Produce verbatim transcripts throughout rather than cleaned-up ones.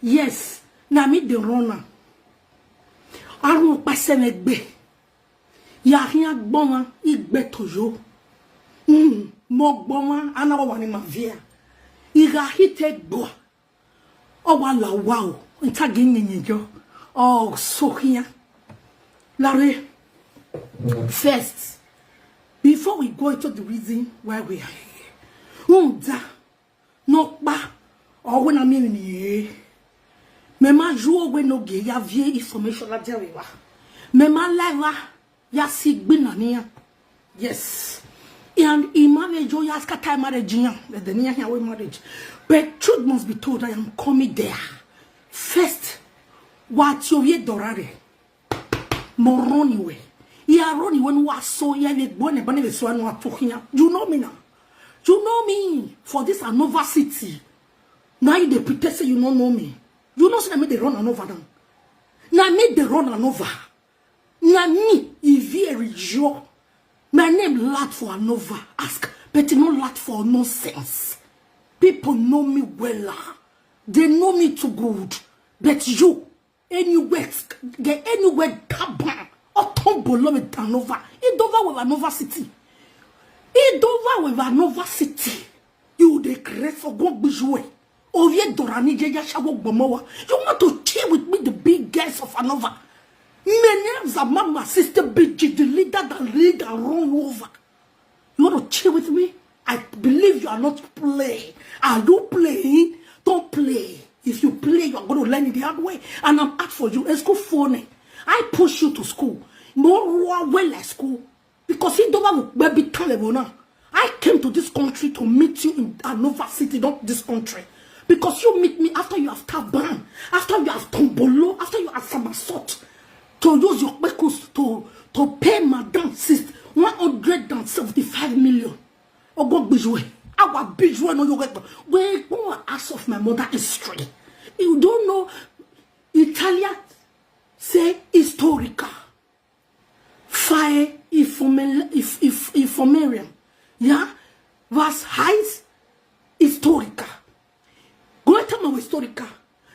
Yes, na me dey run am. Arun paseme gbe. Ya hin agbon igbe toyo. Mm, mo gbon wa ana wa ni ma via. Iga hite gbo. O wa la wa o. Nta gi nyenye jo. Oh, so here. Larry, first, before we go into the reason why we are here, Unda, no pa, or when I mean ye, me ma juo we no ge ya vie information la jarewa. Me ma live ya si gbinania. Yes. And in marriage, you ask a time marriage, yeah, the near here we marriage. But truth must be told, I am coming there. First, what you ye dorare? Mo run away. He a run away no wa so ya le gbon e bane so anu atohia. You know me now. You know me for this Anova city. Now you dey pretend say you no know me. You know say na me dey run Anova now. Na me dey run Anova. Na me Ivie Rijio. My name loud for Anova. Ask, but e no loud for nonsense. People know me well. They know me too good. But you, anywhere, get anywhere taban. Otombolo with Anova. Idova with Anova city. Idova with Anova city. You dey create for go gbijue. Ovie dorani je ya shawo gbomowa. You want to chill with me, the big guys of Anova? Many of the mama sister B G, the leader that lead and run over. You want to chill with me? I believe you are not playing. Are you playing? Don't play. If you play, you are going to learn it the hard way. And I'm out for you. Let's go phone. I push you to school. More well at school. Because he don't have a baby talent now. I came to this country to meet you in Anova city, not this country. Because you meet me after you have taban, after you have tombolo, after you have somersault, to use your kpekus to, to pay madam sis one hundred and seventy-five million. Ogo Bijue, our Bijue no you get. We go ask of my mother history. You don't know Italian say historical. Fae informel- if, if, informarium. Yeah? Was height historical. Go and tell me historical.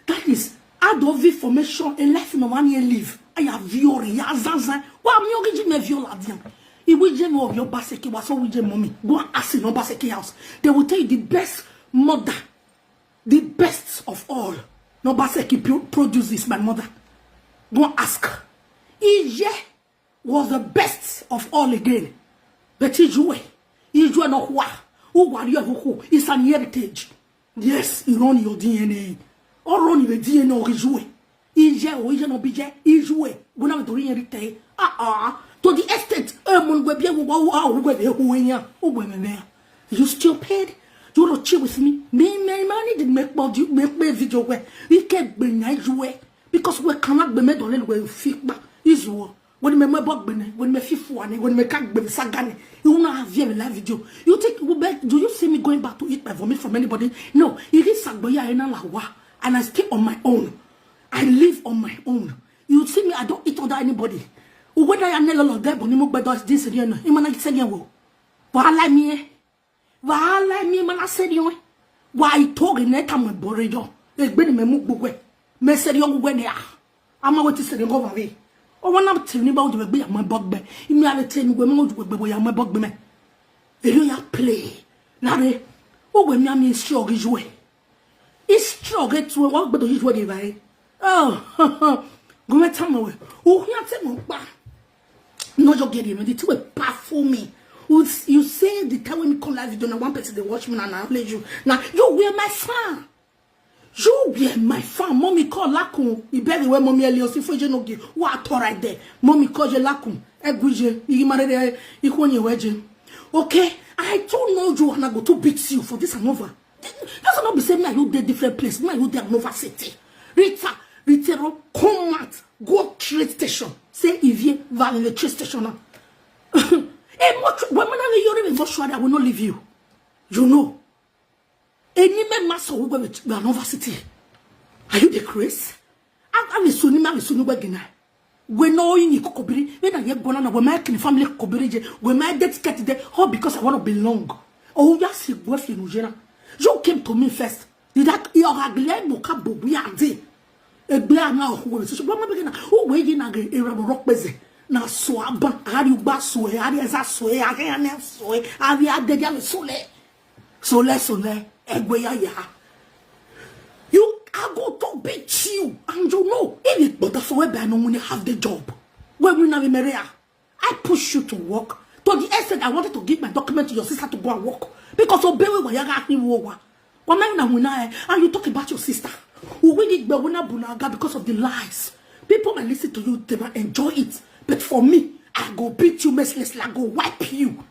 That is, out of information, a life no one year live. I have your yazazan. Wa mi ogi ji me viola dian. Iwe je no of your baseki, wa so we je mommy. Go and ask no baseki house. They will tell you the best mother, the best of all. No baseki pro- produce is my mother. Go and ask. Ije was the best of all again. But Ijue, Ijue no kwa. Uwari of who is an heritage. Yes, you run your D N A. Or run the D N A of Ijue. Ije o Ije no bije Ijue. Guna to yen rite. Ah ah. To the extent e mun gbe bi e wo wa o gbe be hu enya. O gbe me me. You stupid. You no chill with me. Me me man need make body make me video we. We can be na Ijue. Because we cannot be made on we fit ba. Is wo. When me me bog bene, when me fifu ane, when me kak bene sagane, you wanna have here live video. You think we bet? Do you see me going back to eat my vomit from anybody? No, it is Sagboya ena lawa, and I stay on my own. I live on my own. You see me, I don't eat under anybody. Whether I know lot of them, but you must this again. You man, I say you will. Wahala mi eh. Wahala mi mana serio. Wa itoge ne ta mo borejo. Egbe ni me mu gbogbo e. Me serio gbogbo ni ah. Ama we ti serio go vave. O wa na ti ni ba o je gbe ya mo bogbe. Imi ave ti ni gbe mo ju gbe bo ya mo bogbe me. Erio ya play. Na re. O gbe mi ami strong ju e. History of it, what but you what you buy? Oh, go and tell me where. Oh, you tell me, bah. No, you get him. The two were powerful me. You, you say the time when me call live video, now one person they watch me and I play you. Now you were my fan. You were my fan. Mommy call Lakun. You better where mommy Elio see for you no give. What right there? Mommy call you Lakun. Egwije. You married there. You go on your wedding. Okay. I don't know you and I go to beat you for this and over. That's not be say me and you dey different place. Me and you dey another city. Rita, Ritero, come out, go train station. Say if you val in the train station now. Hey, much when man you even much I will not leave you. You know. Any man must go with another city. Are you the Chris? I I will soon, I will soon go again. We know you need kokobiri. We na ye gona na we my kin family kokobiri je. We my debt get there. All because I want to belong. Oh, yes, you go for Nujera. You came to me first. Did that your ugly boka bobi ade? Egbe ana ohu we so. But my begin na, o we yi na ge era rock peze. Na so aba, ari ugba so e, ari eza so e, ari ane so e, ari adede ame so le. So le, so le, egbe ya ya. You are going to beat you, and you know, if it but for where I know when you have the job. When we na meria, I push you to work to the extent I wanted to give my document to your sister to go and work because of bewe wa yaga ni wo wa. Wa me na wina e, and you talk about your sister. Uwi ni gbe wina bunaga because of the lies. People might listen to you, they might enjoy it, but for me, I go beat you mercilessly. I go wipe you.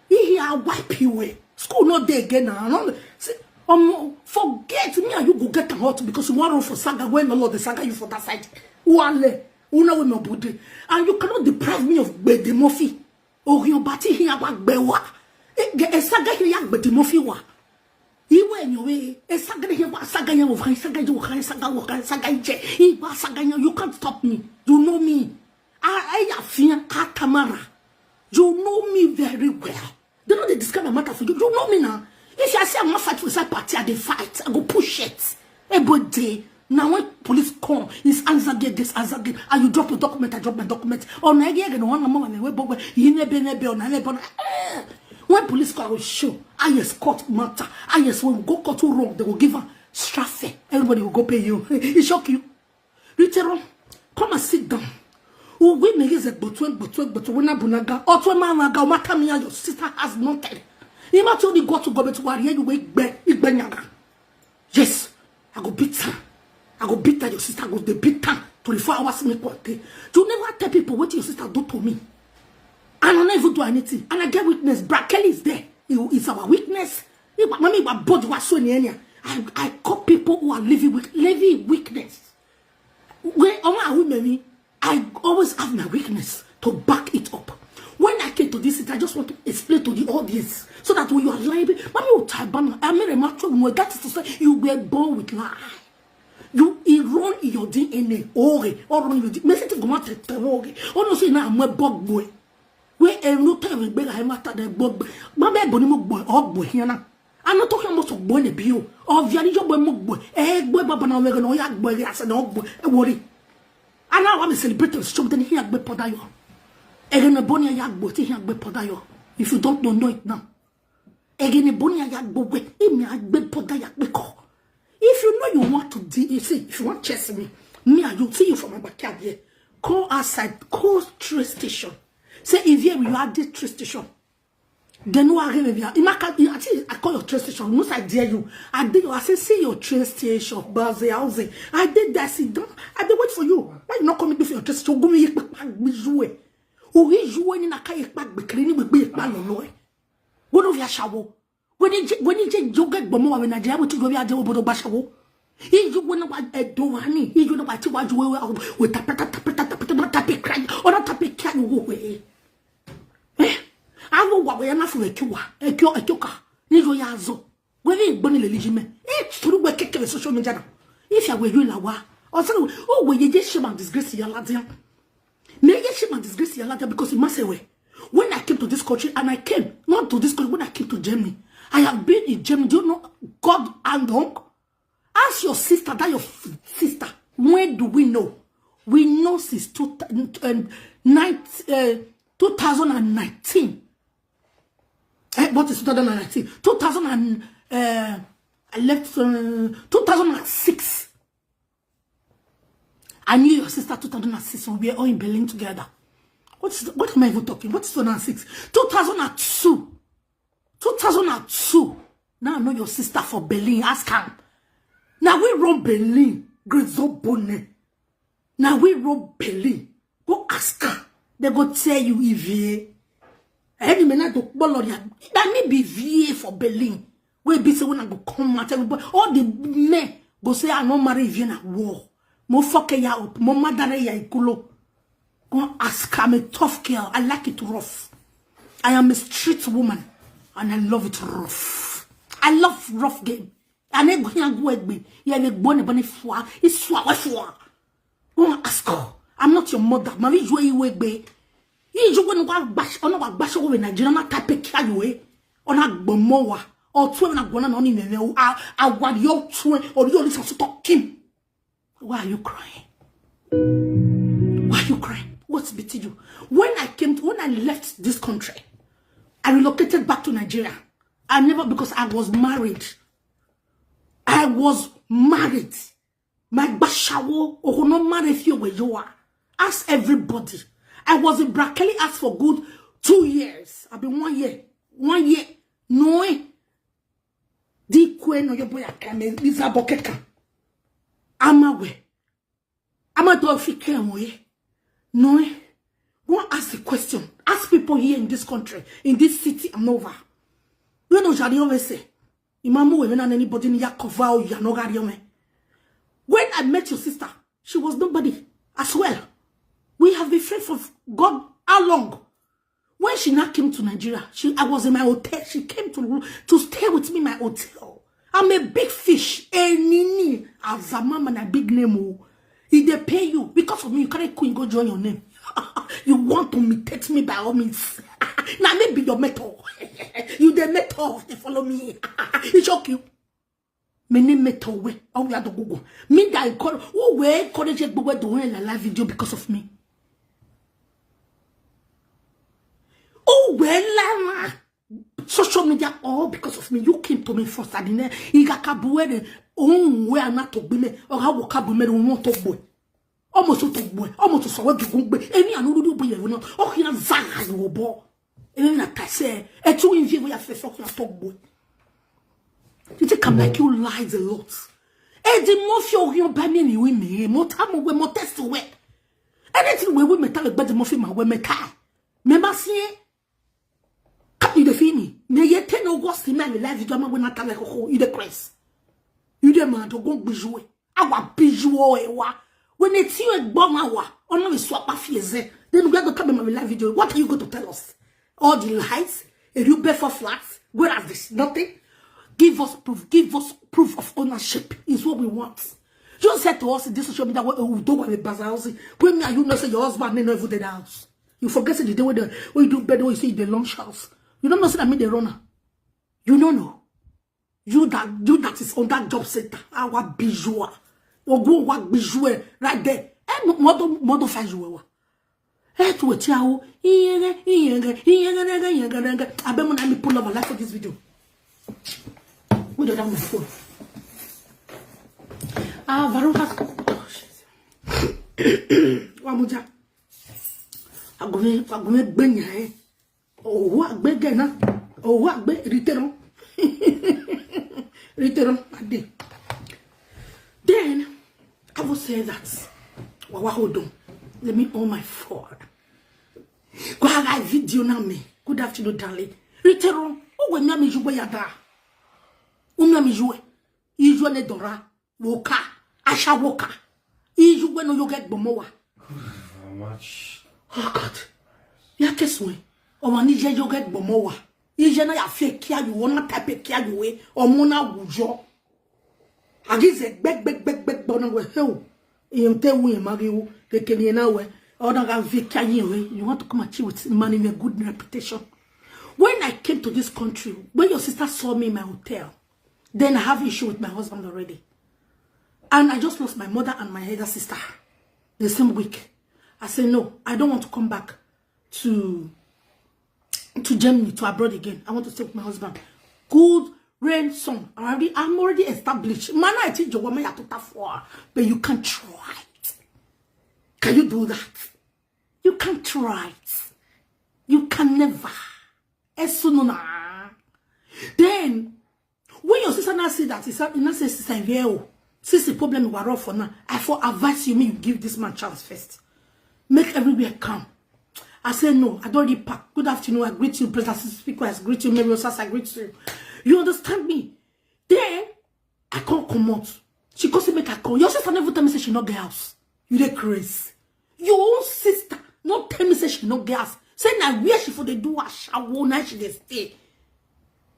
He I wipe you away. School not there again now. I don't see. Um, forget me and you go get a hot because you want run for saga when the Lord the saga you for that side. Wale, una we my body, and you cannot deprive me of Gbede Murphy. Or your body here about Bewa. E saga here ya Gbede Murphy wa. Iwe enyowe, e saga here wa saga ya wa saga ya wa saga wa saga je. Iwa saga ya, you can't stop me. You know me. I I afia atamara. You know me very well. They know they discover matter for you. You know me now. If you say I'm not fight for side party, I dey fight. I go push it. Everybody. Now when police come, it's Azage against Azage, and you drop your document, I drop my document. Or na ege ege no one mama me we bogwe, you nebe nebe or na nebe na. Eh. When police come, I will show. I escort matter. I yes when we go court who wrong, they will give her straffe. Everybody will go pay you. It shock you. Richero, come and sit down. Uwe me is a botwe botwe botwe wina bunaga. Otwe managa, o matter me and your sister has nothing. He might only go to go to worry you wake be igbenyaga. Yes, I go beat her. I go beat her, your sister go dey beat her. Twenty-four hours make one day. You never tell people what your sister do to me. And I never do anything. And I get witness. Brad Kelly is there. He is our witness. He, mommy, my body was so near. I, I call people who are living with living witness. When I women, I always have my weakness to back it up. When I came to this city, I just want to explain to the audience so that when you are lying, mommy will tie ban. I made a matter of that is to say you were born with lie. You it run in your D N A. Okay, or run in your D N A. Message go out to okay. Oh no, say now I'm a bug boy. We e no time we gbega e matter the gbogbo. Ma be bo ni mo gbo ogbo here na. I no talk about so gbo le bi o. O vi ani jo gbo mo gbo. E gbo baba na we no ya gbo ya se no gbo. E worry. Ana wa me celebrate so then here gbo poda yo. E gene bo ni ya gbo ti here gbo poda yo. If you don't know, know it now. E gene bo ni ya gbo we. E mi a gbo poda ya gbo ko. If you know you want to de- you see, if you want to chase me, me and you see you from my backyard here. Call outside, call train station. Say if here you are this train station. Then no I give me. Imaka, I think I call your train station. Most I dare you. I did. I say see your train station, Baze Housing. I did that. Sit down. I did wait for you. Why you not coming to your train station? Go me yek pak bijue. O he jue ni na ka yek pak bekri ni be yek pak no no. Go no via shawo. When you when you joga gbomo wa Nigeria, what you go via joga bodo bashawo. He you when wa edo wani. He you know what you wa jue with tapeta tapeta tapeta tapeta cry. Or not tapeta cry you go away. Eh? Awo wa we na fu ekiwa. Ekio ekioka. Ni yo ya zo. We ni gboni le liji me. E turu we keke social media na. If ya we you la wa. O se o we ye je shame and disgrace ya la dia. Me ye shame and disgrace ya la dia because it must say we. When I came to this country and I came not to this country when I came to Germany. I have been in Germany. Do you know God and dog? Ask your sister, that your f- sister. When do we know? We know since two, um, nine, uh, two thousand nineteen. Eh, what is two thousand nineteen? two thousand and uh, I left uh, two thousand six. I knew your sister two thousand six when we were all in Berlin together. What is what am I even talking? What is two thousand six? two thousand two. two thousand two. Now I know your sister for Berlin. Ask her. Now we run Berlin. Great Zobone. Now we run Berlin. Go ask her. They go tell you if you. Any men to boloria. That me be V A for Berlin. We be say when I go come out, everybody, all the men go say I no marry if you na war. Mo fuck ya up. Mo madare ya ikulo. Go ask. I'm a tough girl. I like it rough. I am a street woman, and I love it rough. I love rough game. And I go here go egbe. Yeah, we go ne bani fwa. It's fwa we fwa. Go ask her. I'm not your mother. Mami jwe iwe egbe. He you when wa bash, ona wa bash over Nigeria na type kia you eh. Ona gbomo wa. O twe na gona no ni meme o. A a wa yo twe o yo ni so talking. Why are you crying? Why are you crying? What's beating you? When I came, to, when I left this country, I relocated back to Nigeria. I never, because I was married. I was married. My bashawo, ohono married if you were you are. Ask everybody. I was in Brakeli asked for good two years. I've been one year. One year. No, eh. Di kwe no your boy akame. Is a bokeka. Amawe. Ama do fike mo ye. No, eh. Go and ask the question. Ask people here in this country, in this city, and over. You know, Jari always say, Imamu, when anybody in Yakova or Yanogari. When I met your sister, she was nobody as well. We have been friends for God how long? When she now came to Nigeria, she I was in my hotel. She came to to stay with me in my hotel. I'm a big fish. Enini Azamama na big name. Oh. If they pay you because of me, you carry queen go join your name. You want to imitate me by all means. Now maybe your metal. You the metal, they follow me. It shock you. Me name metal way. Oh, we are the Google. Me that encourage. Who will encourage you to do in a live video because of me? Oh well, lama. Social media all because of me. You came to me first. I didn't. Iga kabuere. Oh, where I'm not to be me. Or how will kabume want to boy. Almost to boy. Almost to so what you go. Any another boy you know. Oh, you know, Zara you boy. Any na kase. E tu in view ya fe fuck na talk boy. You think I'm like you lies a lot. E di mo fi orion ba mi ni wi mi. Mo ta mo we mo test we. Anything we we metal but the mo fi ma we metal. Me ma si. Ka you dey feel me? Me ye ten no go see me live video ma we na ta like ho. You dey craze. You dey mad go gbiju. Awa biju e wa. When e ti e gbo ma wa. Ona we so apa fi eze. Then we go come my live video. What are you going to tell us? All the lies? A you beg for flats? Where are this? Nothing. Give us proof. Give us proof of ownership is what we want. You said to us in this social media, "Well, we don't want a bazaar house." When me and you know say your husband may not even dey the house. You forget say the day when, the, when you do bed, when you see the launch house. You don't know say that me the runner. You don't know. You that you that is on that job center. Our visual. Ogun wa visual right there. Eh, mo mo do mo do fa visual wa. Eh, to ti awo. Iyere, iyere, iyere, iyere, iyere. Abemu na me pull up a light for this video. We don't have my phone. Ah, Varun has. Oh, shit. Wamuja. Agume, agume gbenya eh. Oh, what big na? Oh, what big return? Return. I did. Then I will say that. Wawa, hold on. Let me on my phone. Go have a video now, me. Good afternoon, darling. Return. Oh, when me you were there. Umi you were. You were dora. Woka. Asha woka. You were no you get bomowa. How much? Oh God. Ya keswe. O wa ni je you get bomowa. Ije na ya fe kia you, ona type kia you we. O mo na wujo. Agize gbeg gbeg gbeg gbeg bona we hell. Iye te wu ye magi wu kekeli na we. Ona ga vi kia yin we. You want to come and chill with man in a good reputation. When I came to this country, when your sister saw me in my hotel, then I have issue with my husband already. And I just lost my mother and my elder sister the same week. I said, "No, I don't want to come back to to Germany, to abroad again. I want to stay with my husband." Good rain, sun. Already, I'm already established. Man, I think you want me to for, but you can't try it. Can you do that? You can't try it. You can never. Esununa. Then, when your sister now see that, he said, he now say, "Sister Iveo, since the problem we are for now, I for advise you, me, you give this man chance first. Make everywhere calm." I say, "No, I don't repack. Good afternoon, I greet you. President Speaker, I greet you. Mary Osas, I greet you." You understand me? Then, I can't come out. She can't say make I come. Your sister never tell me say she not get house. You dey craze. Your own sister not tell me say she not get house. Say now where she for the do a shower, now she dey stay.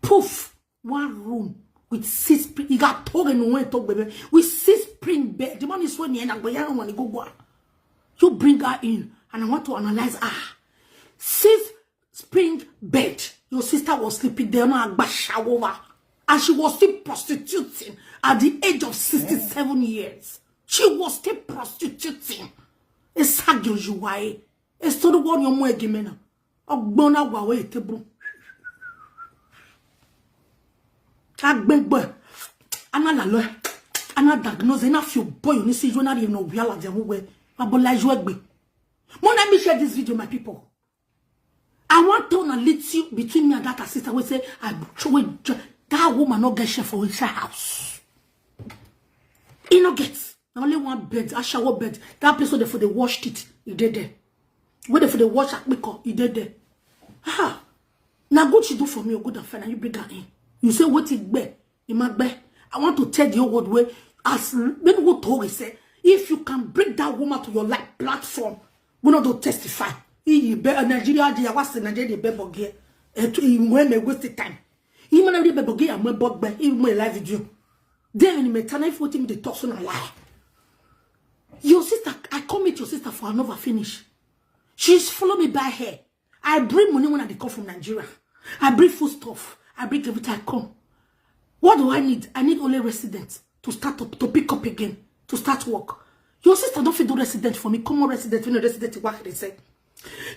Poof. One room with six spring. You got told and went talk, baby. With six spring bed. The man is sweating and I'm going to go go. You bring her in and I want to analyze her. Six spring bed. Your sister was sleeping there, no agba shower. And she was still prostituting at the age of sixty-seven years. She was still prostituting. Esagyojuwae. Estodo won your mo egimena. Ogbona wawe etebro. Agbegbe. Ana lalo. Ana diagnose. Ena fi obo yo ni si yo na ri no wi ala de wo we. Abola yo egbe. Mo na mi share this video, my people. I want to na little between me and that sister. We say I show we ju- that woman no get share for inside house. He no get. Na only one bed, a shower bed. That place where they for the wash it, he did there. Where they for the wash akpiko, he did there. Ah, now good she do for me, oh, good and fine, and you bring her in. You say what it be, it might be. I want to tell the whole world where as many who told we say, if you can bring that woman to your life platform, we not to testify. He be a Nigeria, the was in Nigeria, be boge. And to him when they waste the time. He man be boge, I'm a bog, but he my live video. Then in me time if what him they talk so na lie. Your sister, I come meet your sister for another finish. She's follow me by her. I bring money when I dey come from Nigeria. I bring food stuff. I bring everything I come. What do I need? I need only resident to start up, to pick up again, to start work. Your sister don't fit do resident for me. Come on, resident, when the resident work, they say.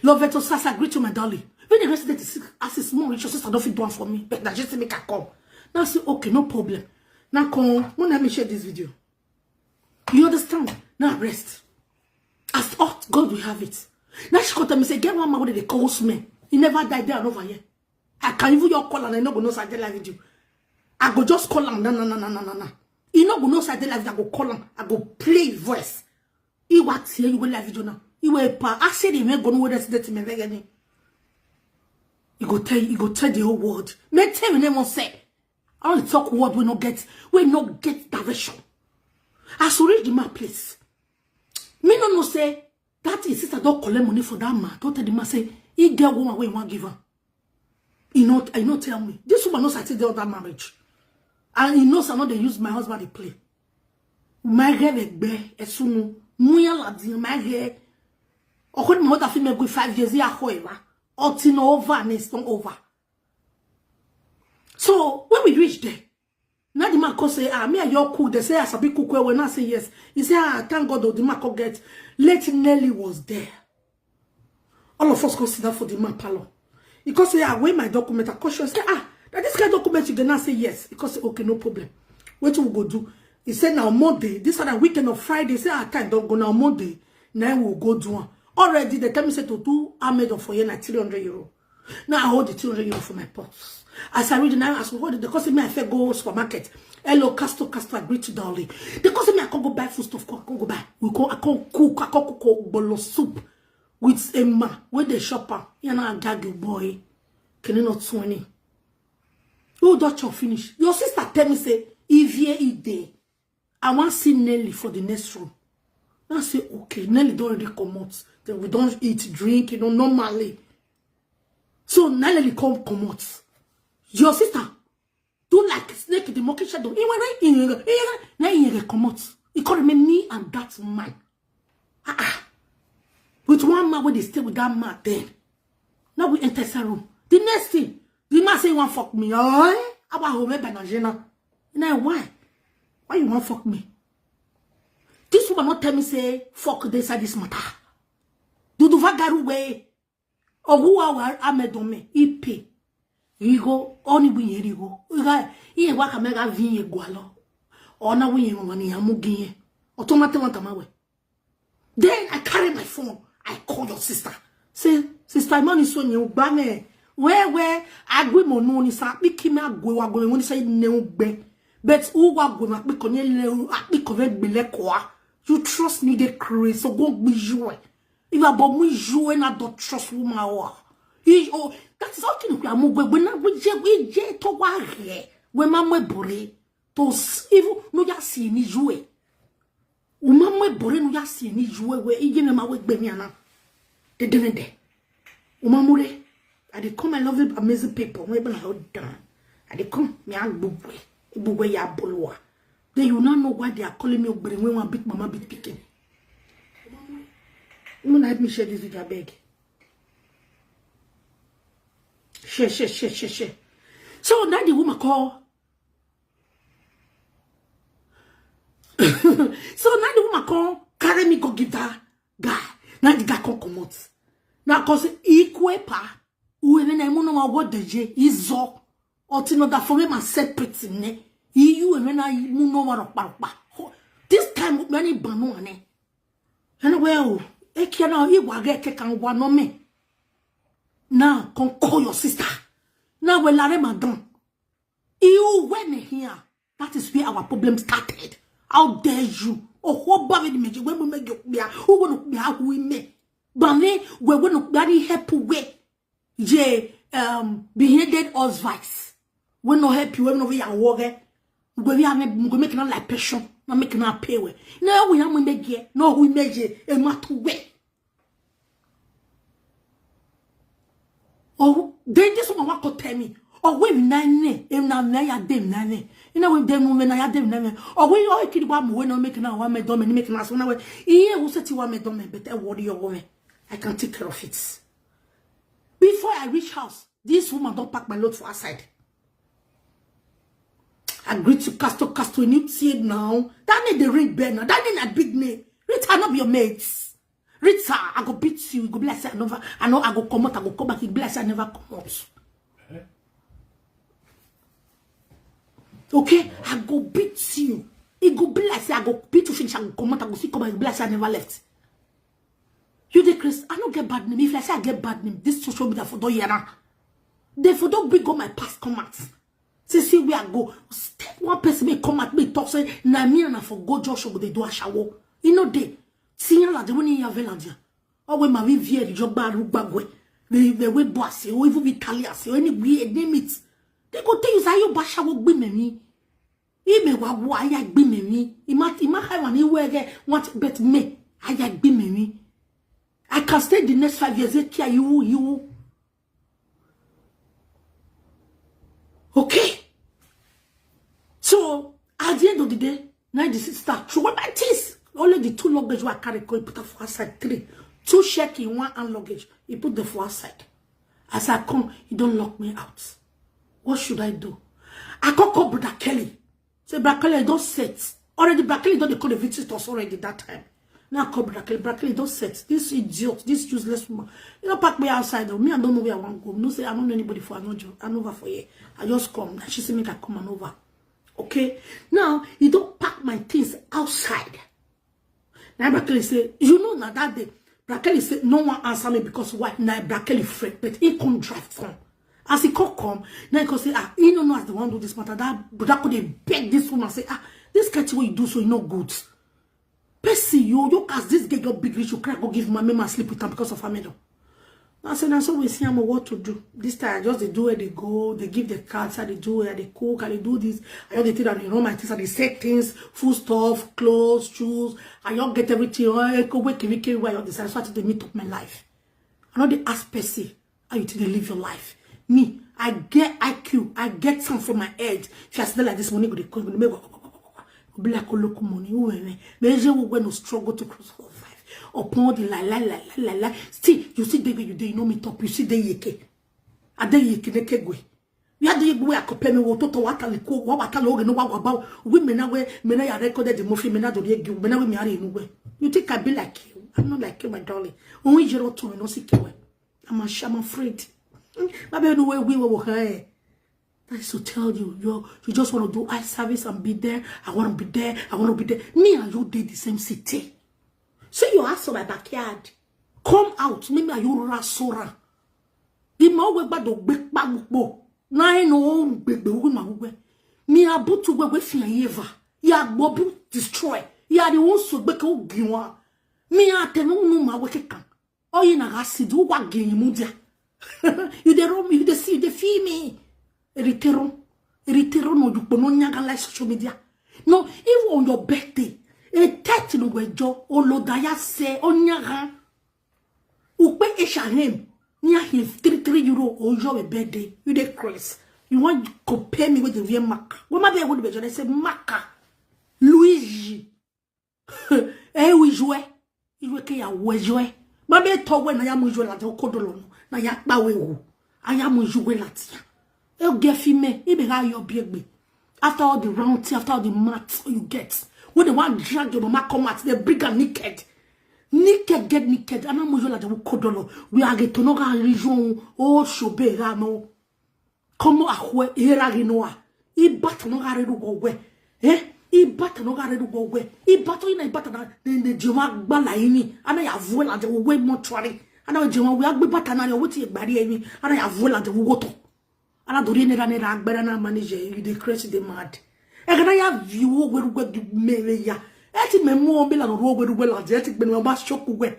Love it, so Sasa, greet you, my darling. When the resident is sick, as is more rich, your sister don't fit do one for me. But that just make her come. Now I say, okay, no problem. Now come, when let me share this video. You understand? Now rest. As all God will have it. Now she come tell me say, get one man wey dey call Usman. He never died there and over here. I can even your call and I no go know say I dey live video. I go just call am na na na na na na na. He no go know say I dey live video. I go call am. I go play his voice. He what here you go live video now. He will pa. I say the man go know where that's that me very. He go tell he go tell the whole world. Me tell you name one say. I want to talk word we no get we no get direction. As we reach the man place, me no know say that his sister don't collect money for that man. Don't tell the man say he get woman wey he wan give am. He not he not tell me. This woman no satisfy the other marriage. And he knows I know they use my husband to play. My girl egbe esunu muya la di my girl. Okon mo ta fi me go five years ya ho ewa. Oti no over and it's not over. So when we reach there, now the man come say, ah, me and your cook. They say I sabi cook well. When I say yes, he say, ah, thank God, oh, the man come get. Late Nelly was there. All of us go sit down for the man parlor. He come say, ah, where my document? I come show say, ah, that this kind of document you gonna say yes. He come say, okay, no problem. What we go do? He said now Monday. This other weekend of Friday. Say our time don't go now Monday. Now we go do one. Already they tell me say to do Ahmed for here na three hundred euro. Now I hold the three hundred euro for my pots. As I read the now, as we hold it, they call me I fẹ́ go supermarket. Hello, Castro, Castro, I greet you, darling. They call me I can go buy food stuff, can go buy. We go, I can cook, I can cook bolo soup with a ma. Where they shop am? You know, I gag you, boy. Can you not twenty? Who don't you finish? Your sister tell me say, if ye eat day, I want see Nelly for the next room. I say, okay, Nelly don't really come out. Then we don't eat, drink, you know, normally. So Nelly come come out. Your sister do like snake in the monkey shadow. He went right in, now he come out. He called me, me and that man. Ah, ah. With one man when they stay with that man then. Now we enter the room. The next thing, the man say he want fuck me. Oh, I want home by Najena. Now why? Why you want fuck me? This woman not tell me say fuck this side this matter. Do the vagaru way. Or who are amedome ipe. Rigo only we rigo. Iga iye waka mega vinye gwalo. Ona we mani amugiye. Automate want amawe. Then I carry my phone. I call your sister. Say, sister, money so you bame. Where where agwe mo no ni sa piki me agwe wa go ni say ne ugbe. But who wa go na piko ni le piko ve gbele kwa. You trust me the crazy so go be you. If I bom you and I don't trust woman or he oh that is all thing we are more when we je we je to wa here. When my boy bore to even no ya see ni you. Umamwe bore no ya si ni juwe we ije me ma we gbe mi ana. De de de. Umamure. I dey come, I love you, amazing people. We been hold down. I dey come, me a gbugwe. Gbugwe ya bolwa. Then you now know why they are calling me ogbere when one big mama big pikin. You know, let me share this video, I beg. Share, share, share, share, share. So now the woman call. So now the woman come carry me, go give that guy. Now the guy come comot. Now cause Ikwepa, whoever na muno wa what the je izo. Otino da for me ma separate ne. You and I muno wa ropa ropa. This time many banu ane. Anyway, oh, ekia na iwa ge ke kan wa no me. Now come call your sister. Now we lare madam. You went here. That is where our problem started. How dare you? Oh, what about the magic? When we make you be a who want to be a who we make? Bane, we want to be help we. J um beheaded us vice. We no help you, we no we are work. We we are make we make na like passion, na make na pay we. No we am make ye, no we make ye, e ma to we. Oh, then this woman wa go tell me. Oh, we na ne, e na na ya dem na ne. You know we dem we na ya dem na ne. Oh, we all kid wa mo we no make na wa me dome, make na so na we. Iye who set you wa me dome, but I worry your woman. I can take care of it. Before I reach house, this woman don't pack my load for outside. I greet you, Castle, Castle, and you see it now. That name they ring bell now. That name a big name. Rita, not be your mates. Rita, I go beat you. You go be like say I never, I know I go come out, I go come back. You be like say I never come out. Okay, I go beat you. It go be like say I go beat you finish, I go come out, I go see come out, you be like say I never left. You the Chris, I don't get bad name. If I say I get bad name, this social media for don't hear now. They for don't bring all my past come out. See, see where I go. Step one person may come at me, talk say, na me and I for go Joshua go they do a shower. You know they see you like the one in your velandia. Oh, when my V V A job bar look back way. The the way boss, or even Italian, or any weird name it. They go tell you say you basha will be me. Ime wa wa ya gbi me ni. Ima ima ha wa ni we ge want bet me. Aya gbi me ni. I can stay the next five years. They care you you. Okay. So at the end of the day, now the sister throw my things. Only the two luggage were carry go put for outside three. Two check in one hand luggage. He put the for outside. As I come, he don't lock me out. What should I do? I can't call Brother Kelly. Say, Brother Kelly, don't set. Already, Brother Kelly don't call the visitors already that time. Now I call Brother Kelly. Brother Kelly, don't set. This idiot, this useless woman. You know, pack me outside. Though. Me, I don't know where I want to go. No, say I don't know anybody for Anojo. I know for here. I just come. Now she say make I come and over. Okay. Now he don't pack my things outside. Now Brother Kelly say, you know, now that day, Brother Kelly say no one answer me because why? Now Brother Kelly friend, but he come drive come. As he come come, now he come say, ah, he no know as the one do this matter. That Brother could they beg this woman say, ah, this catch what you do so you no good. Percy, you you as this girl got big rich, you crack go give my man sleep with him because of her middle. I said, now so we see I'm what to do. This time I just they do where they go, they give the cards, how they do where they cook, how they do this. I all the thing that they run my things, how they set things, food stuff, clothes, shoes. I all get everything. Oh, I go wake every where I all decide so I take the meat of my life. I know they ask Percy, how you think they live your life? Me, I get I Q, I get some from my head. If I sit like this morning, go they come, go make go be like a local money. Who am I? Measure who when no struggle to cross all five. Upon the la la la la la la. See, you see the way you dey, you know me top. You see the yeke. I dey yeke neke gwe. We are the yeke where I compare me with Toto Wata Liko, Wata Loge, no Wagwa. Women now where men are recorded the movie, men are the yeke, men are me are in way. You think I be like you? I'm not like you, my darling. Only zero two, you know, see kiwe. I'm a I'm afraid. My baby, no way we will her. That is to tell you, you you just want to do eye service and be there. I want to be there. I want to be there. Me and you did the same city. See you ask for my backyard. Come out. Me me you rasora. The more we bad big bagbo. Na no big we ma we. Me abutu we we fi eva. Ya gbobu destroy. Ya the one so be ko giwa. Me atenu no ma we kan. Oh, you na acid. Who wa gin mudia? You dey run me. You dey see. You dey feel me. Eritero, eritero no you no nyaga like social media. No, even on your birthday, a thirty no wejo olodaya se onyaga. Ukpe esha him near him three three euro or your birthday. You dey craze. You want to compare me with the real Mac? What my baby would be? They say Maca, Luigi. Eh, we joue. You can ya we joue. My baby told when I am usual at the Okodolono. Na ya ba we wo. I am usual at ya. El get fime. He be how your big. After all the round thing, after all the maths you get, When they want drag your mama come out, they bring her naked. Naked, get naked. Ana mo yo la de wo kodolo. We are get to no ga region. Oh, shobe ra no. Komo ahwe era ginoa. Ibata no gare du go we. Eh? Ibata no gare du go we. Ibata ina ibata na ne ne joma gbala ini. Ana ya vuela de we mortuary. Ana joma we agbe bata na yo weti egbari emi. Ana ya vuela de woto. Ana dori ne ra ne ra agbara na manager, you dey crazy, dey mad. E gana ya view we rugwe du mere ya. E ti me mo be la no rugwe rugwe la de, e ti gbe no ba shoku we.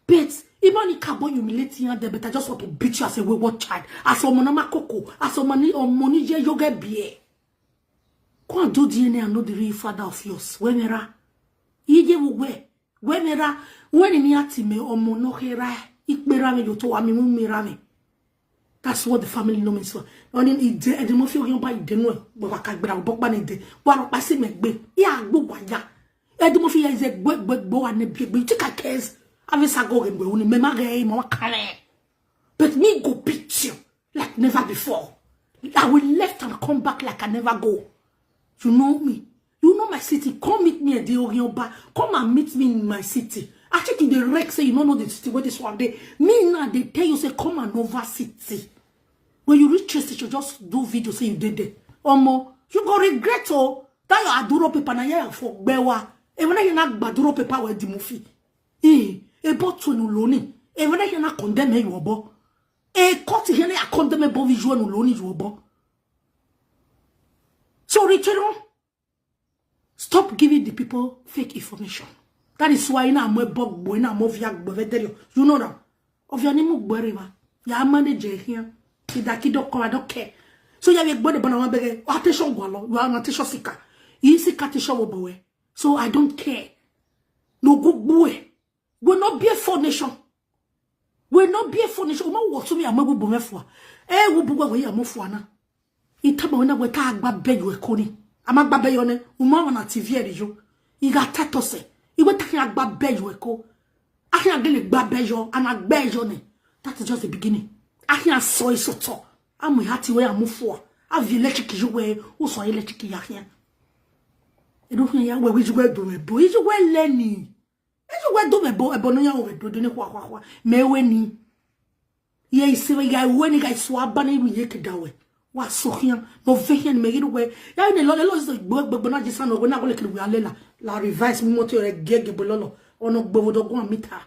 But even if carbon humiliating you there, but I just want to beat you as a wayward child, as a monama coco, as a money or money je yoga beer. Go and do D N A and know the real father of yours. When era, ije wo we, when era, when in yati me or mono hera, ikpera me yoto ami mu mirame. That's what the family know me so. Oni ide, edi mo fi oyan ba ide no, but wa ka gbera bo pa ni de. Wa ro pa si me gbe. Ya gbo wa ya. Edi mo fi ya ze gbe gbe gbo wa ne bi gbe. Tika cares. Ave sa go gbe uni me ma ge mo kale. But me go beat you like never before. I will left and come back like I never go. You know me. You know my city. Come meet me at the Orionba. Come and meet me in my city. I think you the wreck say you don't know the city where this one day. Me now they tell you say come and over city. When you reach train station, just do video say you did there. Omo, you go regret oh. That your aduro paper na ya for gbewa. Even na gbaduro paper with the movie. Eh, e bo to no loni. Even na condemn you obo. E court here na condemn bo visual no loni you obo. So Richard, stop giving the people fake information. That is why ina mo bogbo, ina mo via gbo veterio. You know now. Of your name gbere ma. Ya manage here. Kidakido ko I don't care. So ya we gbode bana wan bege. Attention gwalo. You are an attention seeker. You seek attention wo bowe. So I don't care. No go boy. We not be a four nation. We not be a four nation. Uma wo to me amagu bo me fo. Eh, wo bu gwa we ya mo fo na. Itaba we na we ka agba be yo eko ni. Ama gba be yo ne. Uma wa na T V eri yo. Iga tato se. Iwe ta ki agba be yo eko. Ahi agele gba be yo, ana gbe yo ne. That is just the beginning. Ahi aso iso to. Amu hati we amu fo. Avi electric yo we, uso electric ya hia. Edo hia ya we wi ju we do we bo. Iju we le ni. Iju we do we bo, ebo no ya we do do ni kwa kwa kwa. Me we ni. Ye isi we ya we ni ga isu aba ni mi ye kida we. Wa so hia, no ve hia ni me gidu we. Ya ni lo le lo so gbo gbo gbo na jisa no we na go le kiri we alela. La revise mi mo to re gege bo lolo. Ono gbo wo do go mita.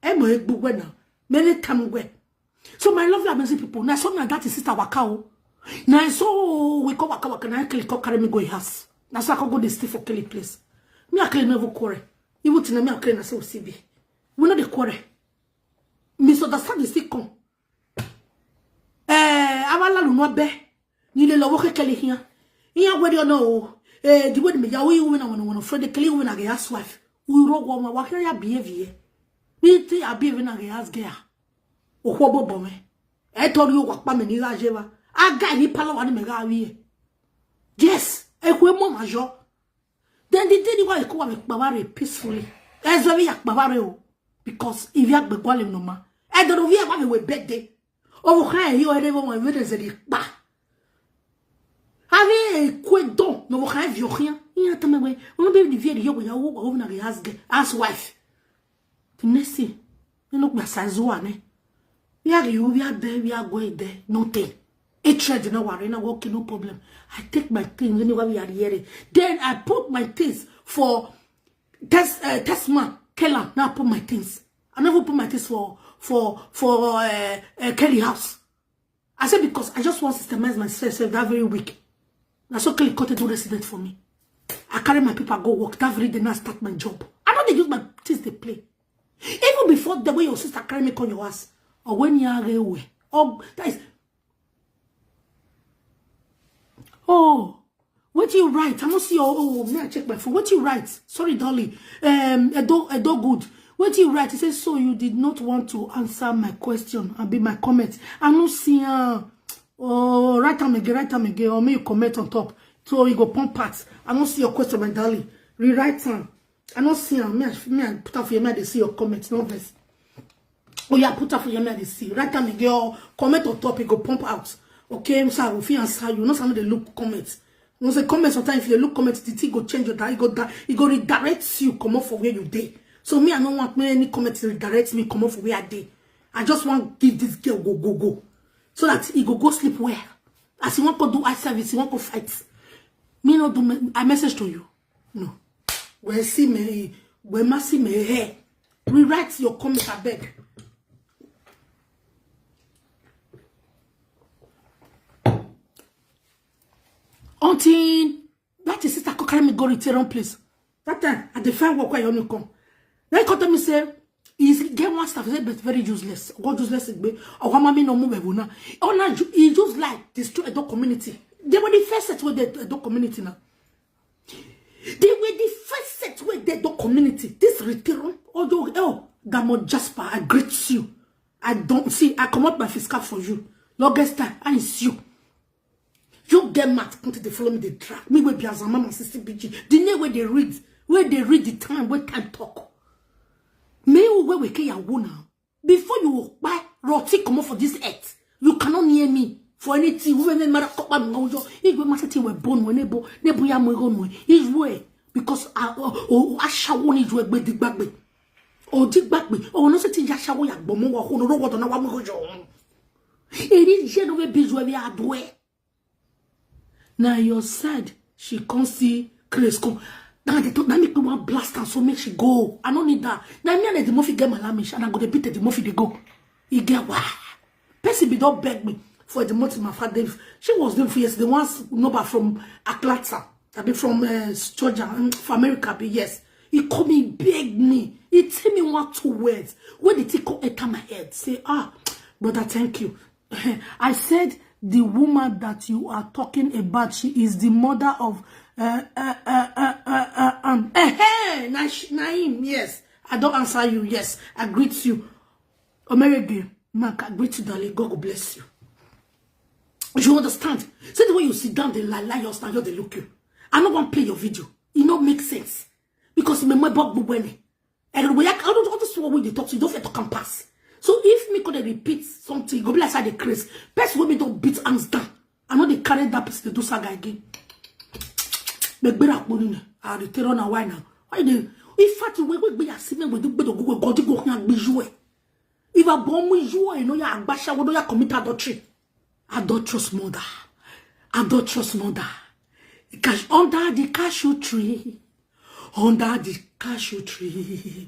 E mo e gbo we na. Me le tam we. So my lovely amazing people, na so na that is sister waka o. Na so we call waka waka na Kelly come carry me go his house. Na so I come go dey stay for Kelly place. Me and Kelly never quarrel. Even till now, me and Kelly na so we still be. We no dey quarrel. Misunderstanding still come. Eh, our lalu no be. Ni le lo wo ke Kelly here. Here where you know. Eh, the way me ya we we na one one friend Kelly we na his wife. We roll one wa ya behavior. Me tell ya behave na his girl. Okwo bobo me. E tori o wa pa me ni ra je wa. Aga ni palo wa ni me ga wi e. Yes, e kwe mo ma jo. Then the day ni wa e ko wa me pa wa re peacefully. E zo wi ya pa wa re o. Because if ya gbe kwa le no ma. E do wi ya wa me we birthday. O wo kha e yo e re wo mo we de ze di pa. Ave e kwe don no wo kha e vi o khian. Iya ta me we. O be di vi e yo ya wo wa na his girl, his wife. The next thing, you look my size one, eh? We are you, we are there, we are going there, nothing. Hatred in our arena, okay, no problem. I take my things anywhere we are here. Then I put my things for test uh, test man, Kela. Now I put my things. I never put my things for for for uh, uh, Kelly house. I said because I just want to systemize myself that very week. Na so Kelly cut a do resident for me. I carry my people go work that very day. Now I start my job. I don't dey use my things to play. Even before the way your sister carry me come your house, or when you are away, oh that is, oh, what do you write? I don't see your oh, may I check my phone? What do you write? Sorry, darling. Um, Edo, Edo good. What do you write? He says, so you did not want to answer my question and be my comment. I don't see uh, oh, write them again, write them again, or may you comment on top. So you go pump parts. I don't see your question, my darling. Rewrite them. I don't see them. Me, I- me, I put up here, me, I dey see your comments, no verse. Oh yeah, put up for your me, I dey see. Write them again, or comment on top, it go pump out. Okay, so I will feel answer you. No, some of the look comments. Once a comment, sometimes if you look comment, the thing go change your di-, it go di-, it go redirect you, come off for where you dey. So me, I don't want me any comment to redirect me, come off for where I dey. I just want give this girl go, go, go. So that he go, go sleep well. As he want to do eye service, he want to fight. Me not do me-, I message to you. No. Where see me, where ma see me, hey. Rewrite your comment, I beg. Until that is sister come carry me go return place. That time, I dey find work where you come. Then he come tell me say, he get one staff, say, but very useless. What useless is be? Or what mommy no move now. Oh, now you, he just like destroy the community. They were the first set with the, the community now. They were the first set with the, the community. This return, oh, you, oh, Gamo Jasper, I greet you. I don't see, I come up my fiscal for you. Longest time, I is you. You get mad, come to the follow me, they drag me with Biazama, my sister B G. The name where they read, where they read the time, where time talk. Me who where we can ya now. Before you buy roti come off for this earth, you cannot near me for anything. Who may matter cup and no joy. If we must say we born when nebo nebo ya mo go no. Is way because I oh I shall want it we be the back. Oh the back. Oh no say ya shall ya gbomo wa ho no what na wa mo go jo. It is je no be business we are doing. Now your side, she come see Grace come. Now they talk, now make me one blast and so make she go. I don't need that. Now me and the Murphy get my lamish and I go to beat the Murphy they go. He get why. Person be don't beg me for the month my father. She was doing for yesterday. Once number from Atlanta, I be from uh, Georgia, um, for America, be yes. He called me, beg me. He tell me one two words. When the thing come enter my head, say, ah, brother, thank you. I said the woman that you are talking about, she is the mother of uh, uh, uh, uh, uh, uh, um, eh, eh, na sh- na him, yes. I don't answer you, yes. I greet you. Omerege, Mark, I greet you, darling. God will bless you. You understand? See the way you sit down, they lie, lie, your stand, they look you. I don't want to play your video. It not make sense. Because me, my bug, when and we are all those what we dey talk to, you don't fit to come pass. So if me could repeat something, go be like side the craze. Person wey me don't beat hands down. I know they carry that person to do saga again. But better put in. I dey tell on a why now. Why they? In fact, we we be a see me we do better go go go go go go go. If I bomb you, you know, ya agbasha, we do ya commit adultery. Adulterous mother. Adulterous mother. Cash under the cashew tree. Under the cashew tree.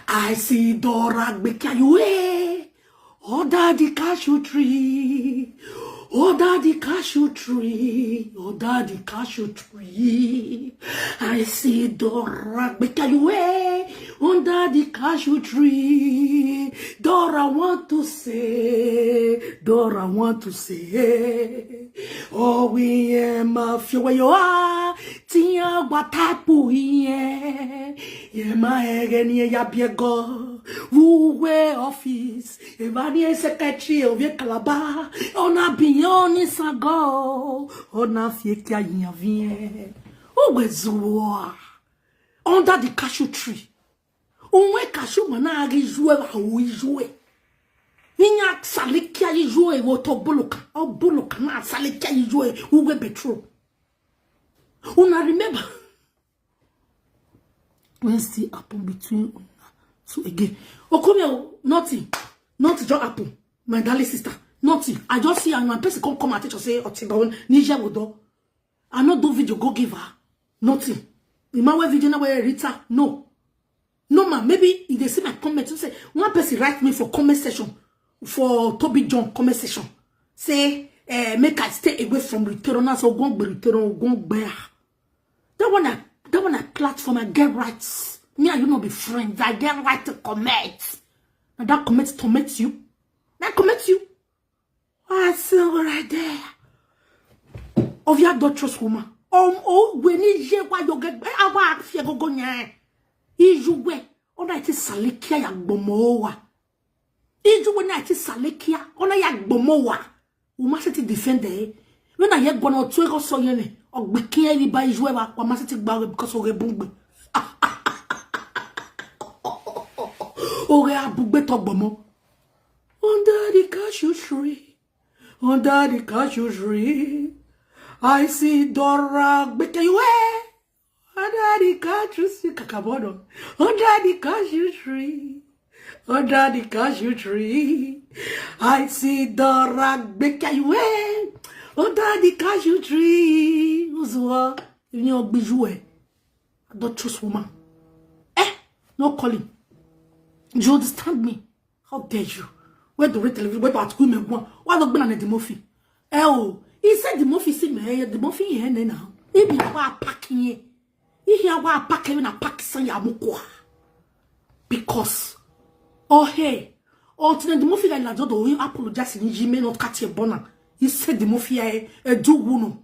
I see Dora Gbekayue. Under the cashew tree. Under the cashew tree. Under the cashew tree. I see Dora Gbekayue. Under the cashew tree. Dora want to say. Dora want to say. Oh, we am a few way you are. Tia watapu here. Yema egeni ya biego. Uwe office. Evani secretary of your Calabar. Ona biyoni sago. Ona fiekia yavie. Uwe zuwa. Under the cashew tree. Unwe cashew mana agi jue wa ui jue. Inya salikia ijue wo to buluka. O buluka na salikia ijue uwe betro. Una remember? When still happen between una. So again. Okome, nothing. Nothing just happen. My darling sister. Nothing. I just see and my person come come and teach us say Otiba on Niger Wodo. I no do video go give her. Nothing. The man where video now where Rita. No. No man, maybe if they see my comment, you say one person write me for comment section for Toby John comment section. Say, eh, make I stay away from return. So go be return, go bear. That one I that one I platform, I get rights. Me and you not be friends. I get right to comment. And that comment torment you. That comment you. I see right there. Of your adulterous woman. Um, oh, when is ye why you get awa fear go go nye. Is you way. Ona iti salikia ya gbomowa. Is you when iti salikia. Ona ya gbomowa. Uma se ti defend eh. When I yet gonna to go so yene. Or be kia ni ba is you ever. Wa ma se ti gbawe because of a bungbe. Ore abugbe to gbomo. Under the cashew tree. Under the cashew tree. I see Dora Bekewe under the cashew tree, Kakabono, under the cashew tree, under the cashew tree. I see Dora Bekewe under the cashew tree. Uzua, you know, Bijou, adulterous woman. Eh, no calling. You understand me? How dare you? Where the rate television? Where about women go? Why not been an Eddie Murphy? Eh, oh, he said the Murphy see me. Eh, the Murphy here now. He be our packing. He here our packing na pack san ya mukwa. Because, oh hey, oh tina the Murphy like na jodo he apologize in Jime not catch a bona. He said the Murphy eh, eh do wuno.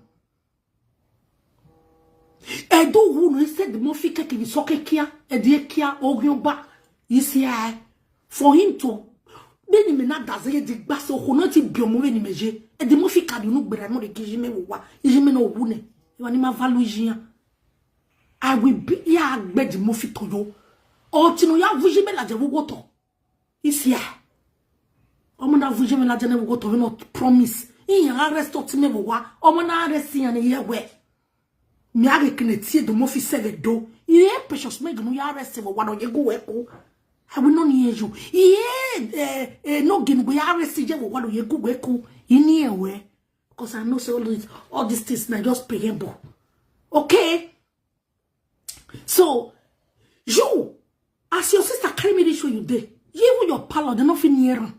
Eh do wuno. He said the Murphy keke the soke kia, eh the kia, oh yomba. You see, eh, for him to beni me na daze ye di gba so ho na ti bi omo beni me je. E di mo fi kadi unu gbera mo de ki jime wo wa. Jime no wu ne. E wa ni ma valu jiyan. I will be ya gbe di mo fi to yo. O ti no ya vu jime la je wo wo to. Isi ya. Omo na vu jime la je ne wo wo to, we not promise. In ya arrest o ti me wo wa. Omo na arrest yan ye we. Mi are kene tie do mo fi seve do. Iye Precious Meg no ya arrest wo wa no ye gu we ku. I will not hear you. Iye eh eh no gin go ya arrest je wo wa no ye gu we ku. Ini e we. Because I know say all these all these things na just preamble. Okay. So you as your sister carry me this way you dey. You even your parlor they no fit near am.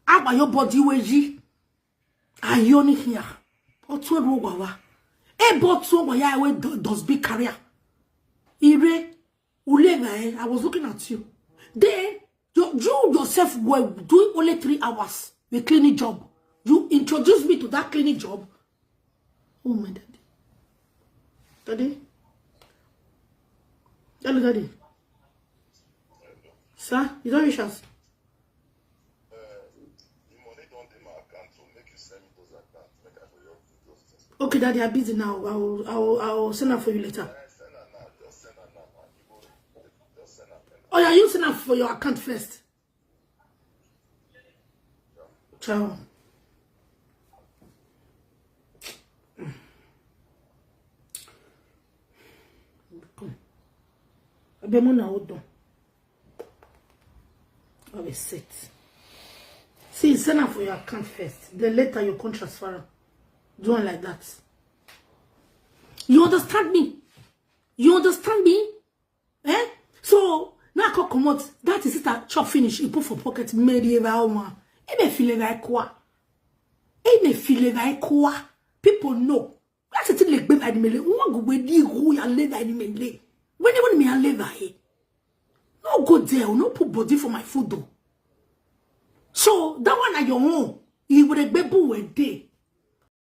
Agba your body wey yi. Ayo ni here. Otu ebu wa wa. E bo tu wa ya we does big career. Ire ulega eh. I was looking at you. Then you, you yourself were doing only three hours. The cleaning job. You introduced me to that cleaning job. Oh my daddy. Daddy. Hello, daddy. Sir, you don't reach us. Okay, daddy, I'm busy now. I will, I will, I will send her for you later. Oh yeah, you send her for your account first. Ciao. Abemo na odo. I will sit. See, send am for your account first. Then later you can transfer am. Do am like that. You understand me? You understand me? Eh? So now I come comot. That is it. I chop finish. He put for pocket. Made ever one. He may feel like kwa. He may feel like kwa. People know. That's a thing like babe animele. One go where the who ya live animele. When you want me I live here. No go there. No put body for my food though. So that one at your own. He would a baby one day.